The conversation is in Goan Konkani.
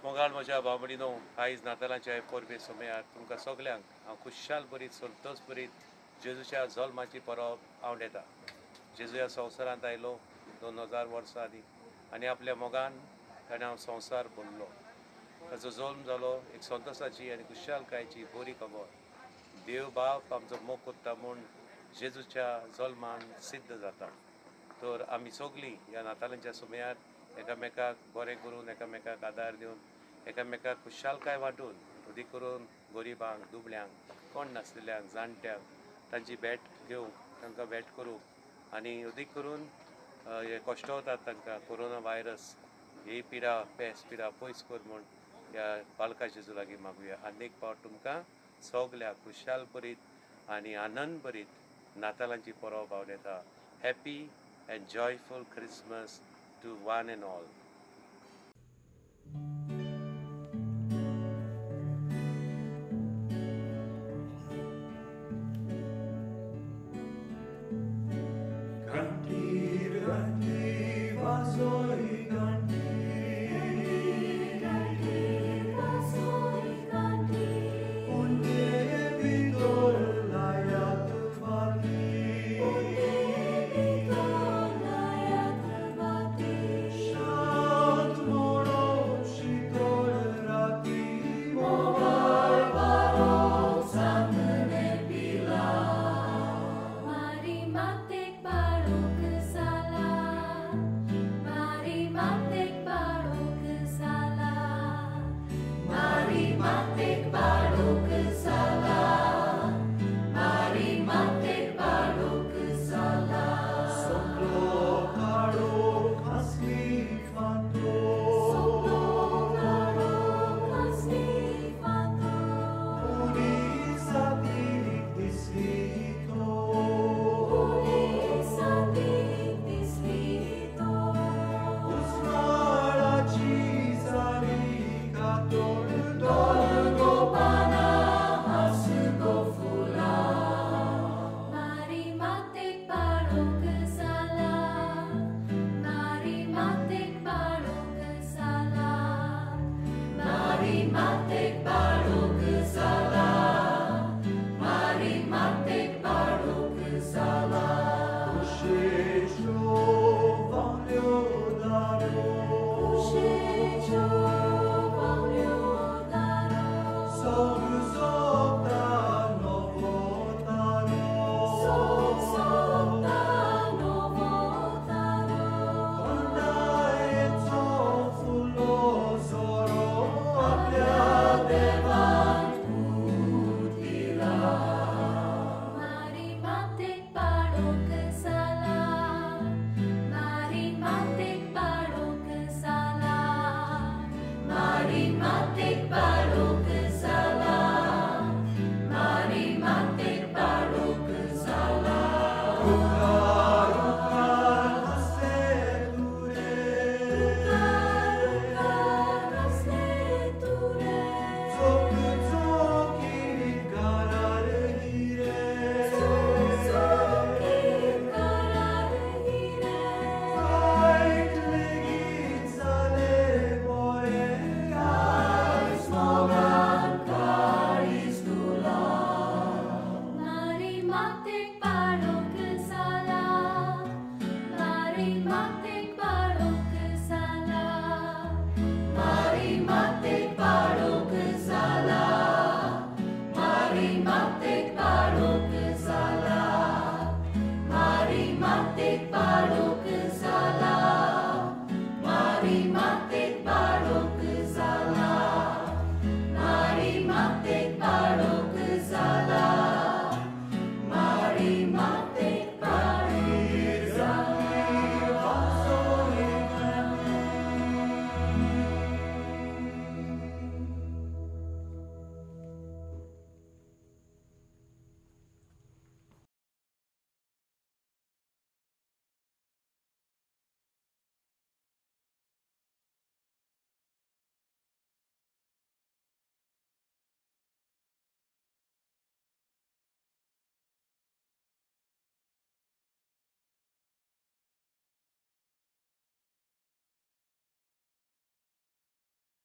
मोगाळ म्हज्या भावणीनो, आयज नातालांच्या परबे समयार तुमकां सगल्यांक हांव खुशाल बरीत संतोश बरीत जेजूच्या जल्माची परब आवडटा। जेजू ह्या संवसारांत आयलो 2000 वर्सां आदीं आनी आपल्या मोगान ताणें हांव संवसार भरलो। ताचो जल्म जालो एक संतोशाची आनी खुशालकायेची बरी खबर। देव बाप आमचो मोग करता म्हूण जेजूच्या जल्मान सिद्ध जाता। तर आमी सगळीं ह्या नातालांच्या समयार एकामेकाक बरें करून, एकामेकाक आदार दिवन, एकामेकाक खुशालकाय वांटून, अदीक करून गरिबांक, दुबळ्यांक, कोण नासलेल्यांक, जाणट्यांक तांची भेट घेवंक, तांकां भेट करूंक आनी अदीक करून हे कश्ट वतात तांकां कोरोना व्हायरस ही पिडा, पेस पिडा पयस कर म्हूण ह्या बालका जेजू लागीं मागुया। आनी एक फावट तुमकां सगल्याक खुशाल बरीत आनी आनंद बरीत नातालांची परब आवडटा। Happy and joyful Christmas to one and all. Mari matek